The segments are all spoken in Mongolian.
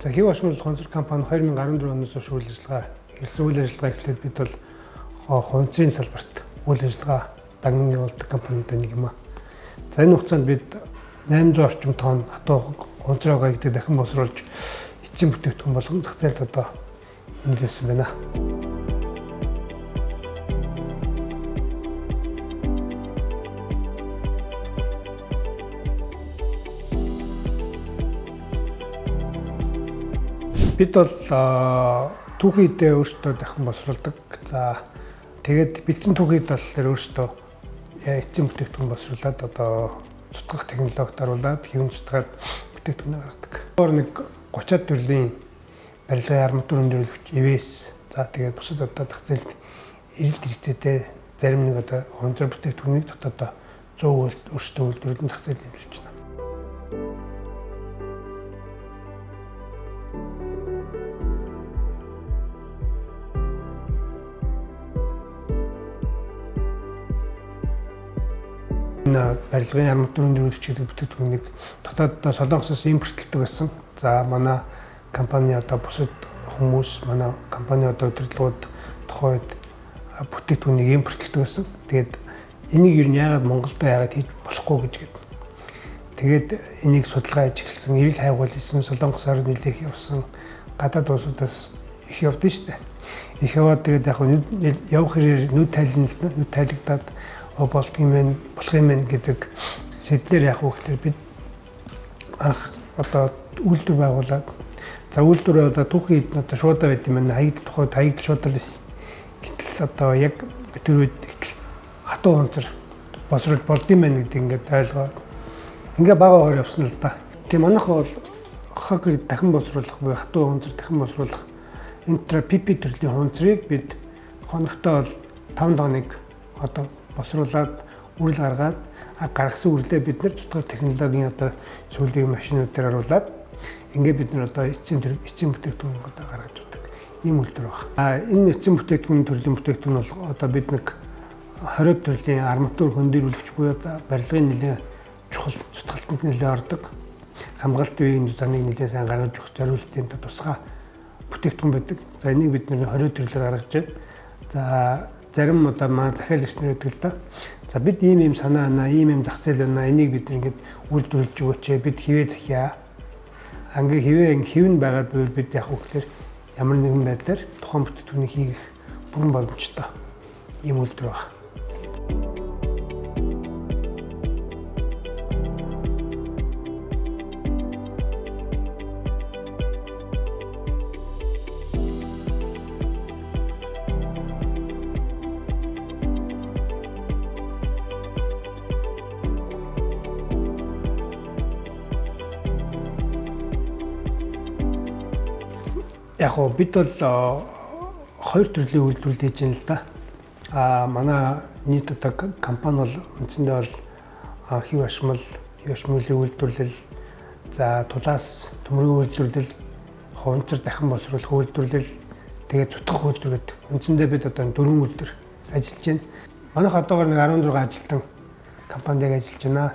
За, Хэв Ашмал хуванцар компани 2014 оноос хойш үйл ажиллагаа эхэлсэн. Үйл ажиллагаа эхлээд бид бол хуванцрын салбарт үйл ажиллагаа дагнан явуулдаг компаниудын нэг юм аа. За, энэ хугацаанд бид 800 орчим тонн хатуу хуванцрын гэдэг дахин боловсруулж эцсийн бүтээгдэхүүн болгон зах зээлд одоо нийлүүлсэн байна. Бид бол түүхий эдээ өөрсдөө дахин боловсруулдаг. За, тэгээд бэлдсэн түүхий эд болохоор өөрсдөө эцсийн бүтээгдэхүүн боловсруулад одоо цутгах технологид оруулаад хэвэн цутгаад бүтээгдэхүүн гаргадаг. Өөр нэг 30-аад төрлийн барилгын арматур өндөрлөгч ИВС, за тэгээд бусад одоо зах зээлд эрэлт хэрэгцээтэй зарим нэг одоо хуванцар бүтээгдэхүүнийг дотоодоо 100% өөрсдөө үйлдвэрлэн зах зээлд хэмжиж байна. Энэ барилгын арматур өндөрлөгч гэдэг бүтээгдэхүүнийг дотооддоо Солонгосоос импортлдог байсан. За, манай компани одоо бусад хүмүүс, манай компани одоо удирдлагууд тухайн үед бүтээгдэхүүнийг импортлдог байсан. Тэгээд энийг ер нь яагаад Монголдо яагаад хийж болохгүй гэж гээд. Тэгээд энийг судалгаа хийж эхэлсэн, эрэл хайгуул хийсэн, Солонгосоор нэлээх явсан, гадаад улсуудаас их явдсан шүү дээ. Их яваад тэгээд яг явах хэрээр нүд тайлна л да, нүд тайлагдаад болдго юм байна, болох юм байна гэдэг сэтлэр яг уу гэхлээр бид анх одоо үйлдвэр байгуулад, за үйлдвэр одоо түүхийн эд одоо шуудаа байд юм байна. Хаягдл тухайд хаягдл шуудал байсан. Гэтэл одоо яг тэр үед гэтэл хатуу хуванцар боловсруулж болд юм байна гэдэг ингээд ойлгоод ингээ бага багаар явсан л да. Тэгээ манайх бол хог дахин боловсруулах буюу хатуу хуванцар дахин боловсруулах интра PP төрлийн хуванцрыг бид хоногтой бол 5 тонныг одоо боловсруулад үрэл гаргаад гаргасан үрлээ бид нар цутгах технологийн одоо сүүлийн машинуудаар оруулаад ингээд бид нар одоо эцсийн бүтээгдэхүүн одоо гаргаж авдаг ийм үйлдвэр байна. А энэ эцсийн бүтээгдэхүүн төрлийн бүтээгдэхүүн бол одоо бид нэг 20 төрлийн арматур хөндөрүүлэгч буюу одоо барилгын нэлээд чухал цутгалтанд нэлээд ордог хамгаалт үеийн заныг нэлээд сайн гаргаж өгөх зориултын тусгай бүтээгдэхүүн байдаг. За, энийг бид нар 20 төрлөөр гаргаж байна. За, зарим одоо маа захиалагч нар байдаг л да. За, бид ийм ийм санаа байна, ийм ийм зах зээл байна. Энийг бид ингээд үйлдвэрлэж өгөөч, бид хивээ захиа. Ингээ хивээ ингээ хэвэн байгаад байвал бид яг үгээр ямар нэгэн байдлаар тухайн бүтээгдэхүүнийг хийх бүрэн боломжтой ийм үйлдвэр байна. Яг уу бид бол хоёр төрлийн үйлдвэрлэл хийж байна л да. А манай нийт одоо компани бол үндсэндээ бол хэв ашмал, хэв ашмуулын үйлдвэрлэл, за тулаас төмрийн үйлдвэрлэл, хуванцар дахин боловсруулах үйлдвэрлэл, тэгээд цутгах үйлдвэр гэдэг. Үндсэндээ бид одоо дөрвөн үйлдвэр ажиллаж байна. Манайх одоогоор нэг 16 ажилтан компанид яг ажиллаж байна.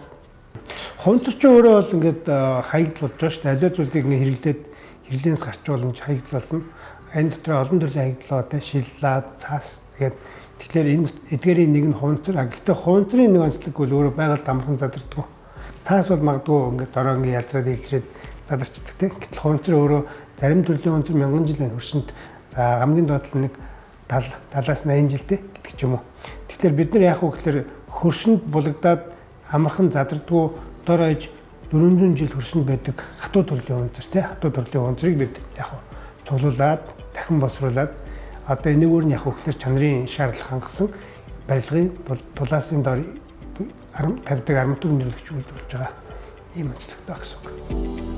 Хуванцар ч өөрөө бол ингээд хаягдл болж байгаа шүү дээ. Аливаа зүйлийг ингээд хэрэглээд хэрлэнээс гарч боломж хаягдл болно. Энэ дотор олон төрлийн хаягдл одоо шиллаад, цаас тэгээд тэгэхээр энэ эдгээрийн нэг нь хуванцар. Гэхдээ хуванцрын нэг онцлог бол өөрөө байгальд амархан задардаг. Цаас бол магадгүй ингээд дороо ингээд ялзраад илрээд задарчдаг тийм. Гэтэл хуванцар өөрөө зарим төрлийн хуванцар мянган жил хөрсөнд, за хамгийн доод нь нэг 70-аас 80 жилтэй гэдэг ч юм уу. Тэгэхээр бид нар яах вэ гэхээр хөрсөнд булагдаад амархан задардгүй дор хаяж 400 жил хөрсөнд байдаг хатуу төрлийн хуванцар тий, хатуу төрлийн хуванцрыг бид яг цуглуулад дахин боловсруулад одоо энэгээр нь яг гэхээр чанарын шаардлага хангасан барилгын тулаасын дор тавьдаг арматур өндөрлөгч үйлдвэрлэж байгаа ийм онцлогтой гэсэн үг.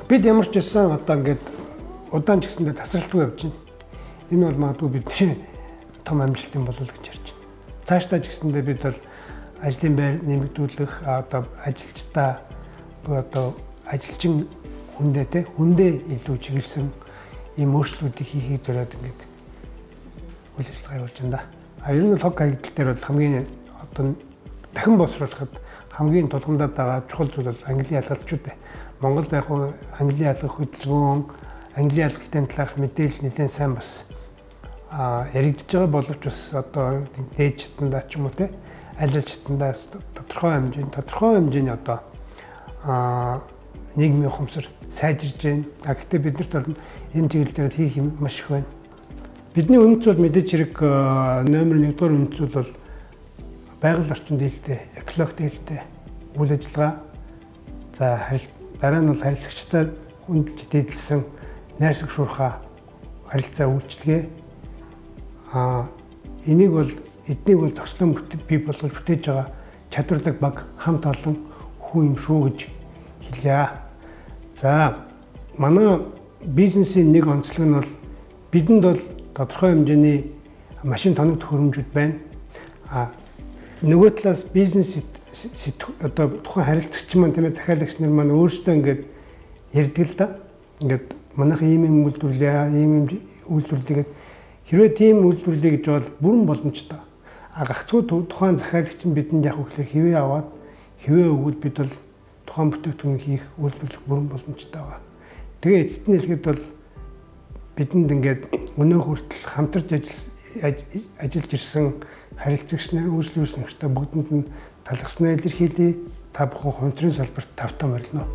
Бид ямар ч байсан одоо ингээд удаан ч гэсэндээ тасралтгүй явж байна. Энэ бол магадгүй бидний том амжилт юм болов гэж ярьж байна. Цаашдаа ч гэсэндээ бид бол ажлын байр нэмэгдүүлэх, одоо ажилчдаа буюу одоо ажилчин хүндээ те хүндээ илүү чиглэсэн ийм өөрчлөлтүүдийг хийхийг зориод ингээд үйл ажиллагаа явуулж байна да. А ер нь бол хог хаягдал дээр бол хамгийн одоо дахин боловсруулахад хамгийн тулгамдаад байгаа чухал зүйл бол англи ялгалтчууд ээ. Монголд яг англи ялгах хөдөлгөөн, англи ялгалтын талаарх мэдээлэл нэлээд сайн бас яригдж байгаа боловч бас одоо дээд чатандаа ч юм уу те аль аль чатандаа тодорхой хэмжээний одоо нийгмийн ухамсар сайжирж байна. А гэхдээ бид нарт бол энэ чиглэл дээр хийх юм маш их байна. Бидний үнэт зүйл мэдээж хэрэг номер 1-р үнэт зүйл бол байгаль орчин дээлтэй, экологи дээлтэй үйл ажиллагаа. За дараа нь бол харилцагчдаар хүндэлж дээдлсэн найрсаг шуурхай харилцаа үйлчилгээ. Энийг бол эднийг бол зогслон бий болгож бүтээж байгаа чадварлаг баг хамт олон хүн юм шүү гэж хэлье. За манай бизнесийн нэг онцлог нь бол бидэнд бол тодорхой хэмжээний машин тоног төхөөрөмжүүд байна. Нөгөө талаас бизнес одоо тухайн харилцагч маань тийм ээ захиалагч нар маань өөрсдөө ингээд ярьдаг л да. Ингээд манайхан ийм юм үйлдвэрлэе, ийм юм үйлдвэрлэе гэд хэрвээ тийм үйлдвэрлэе гэж бол бүрэн боломжтой. А гагцхүү тухайн захиалагч нь бидэнд яг үгээр хэвээ аваад хэвээ өгвөл бид бол тухайн бүтээгдэхүүн хийх үйлдвэрлэх бүрэн боломжтой байгаа. Тэгээ эцэст нь хэлэхэд бол бидэнд ингээд өнөө хүртэл хамтарч ажиллаж ирсэн харилцагч нар, үйлчлүүлэгчтэй бүгдэнд нь талархснаа илэрхийлье. Та бүхэн хуванцрын салбарт тавтан морилно.